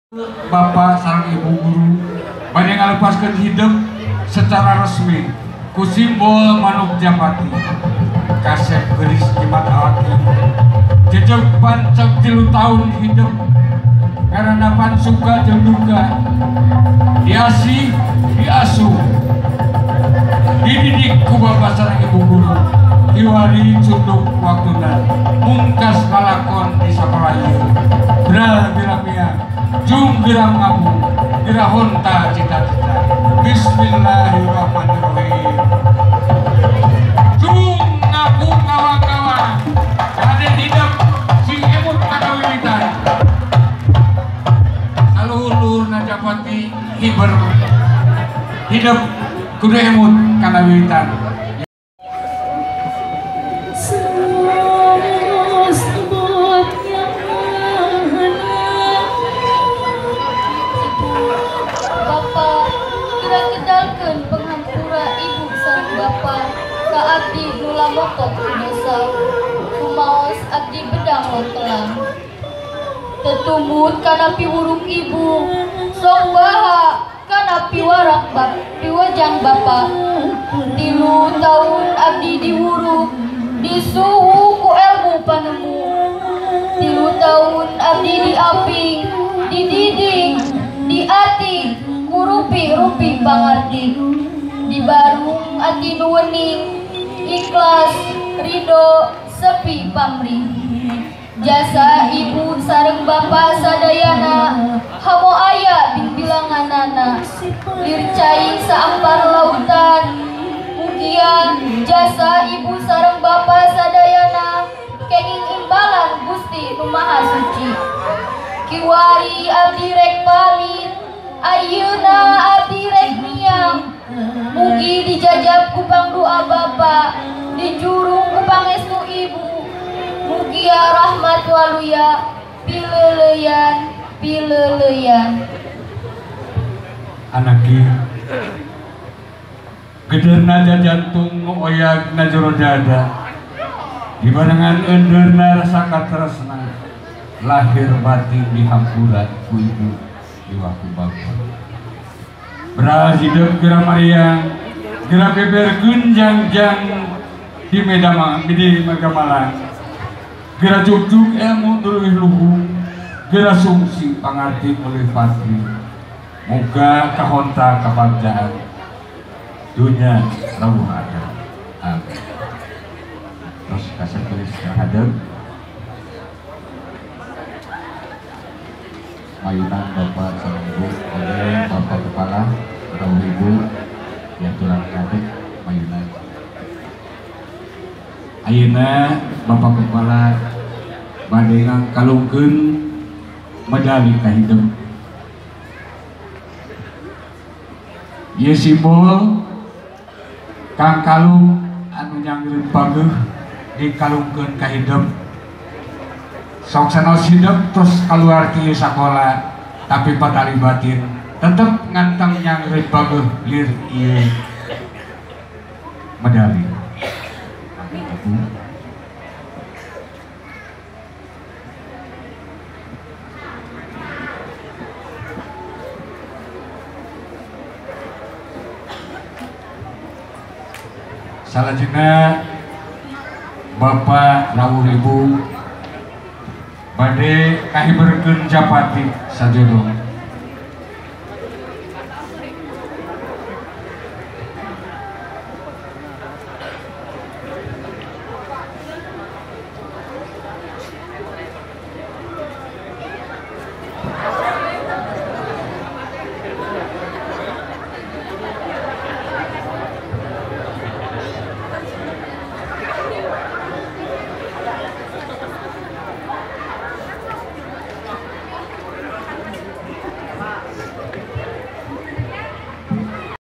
Bapak sareng Ibu guru bade ngalepaskeun hidup secara resmi ku simbol manuk japati kasep geulis jimat awati jejeg panceg 3 tahun hidup karandapan suka jeung duka diasih diasuh dididik ku bapak sareng ibu guru kiwari cunduk waktuna mungkas lalakon di sakola ieu bral bilamia jung geram ngabu gerahonta cita-cita. Bismillahirrahmanirrahim. Jung ngaku kawan-kawan kade hidup sing emut kana wiritan saluhur-luhurna japati hiber hidup kudu emut kana wiritan. Abdi nula motok dosa kumaos abdi bedang lotelang tetumut kana piwuruk ibu sok baha kana piwarak bab piwajang bapa 3 tahun abdi diwuruk disuhu ku ilmu panemu 3 tahun abdi diaping dididik diati ku rupi-rupi pangarti dibarung ati nu wening ikhlas ridho sepi pamrih jasa ibu sareng bapa sadayana hamo aya bingbilanganana lir cai saampar lautan mugia jasa ibu sareng bapa sadayana kenging imbalan Gusti nu Maha Suci kiwari abdi rek pamit ayeuna abdi rek miang mugi dijajab ku pangdoa bapa dijurung ku pangestu ibu mugia rahmat waluya pileleyan pileleyan. Anaki gederna jantung nu oyag na jero dada dibarengan eundeurna rasa katresna lahir batin dihampura ku ibu diwaku bapa. Beral hidup geura mariang geura beber gunjang-jang di medama di Megamalang geura jugjug ilmu nu leuwih luhung geura sungsi pangarti nu leuwih pasti muga kahonta kabagjaan dunya rawuh akhirat. Amin. Terus kasih tulis hadap mayunan bapak sareng ibu oleh bapak kepala rawuh ibu yang tulang kadek mayunan. Ayeuna bapak kepala bade ngangkalungkeun medali kahidep. Ieu simbol kang kalung anu nyangreun pageuh dikalungkeun ka hidep. Sok sanaos hidep terus kaluar ti sakola tapi patali batin tetep nganteng nyangreun pageuh lir ieu medali. Salajengna Bapak rawuh ibu bade kahiberkeun japati sajodo.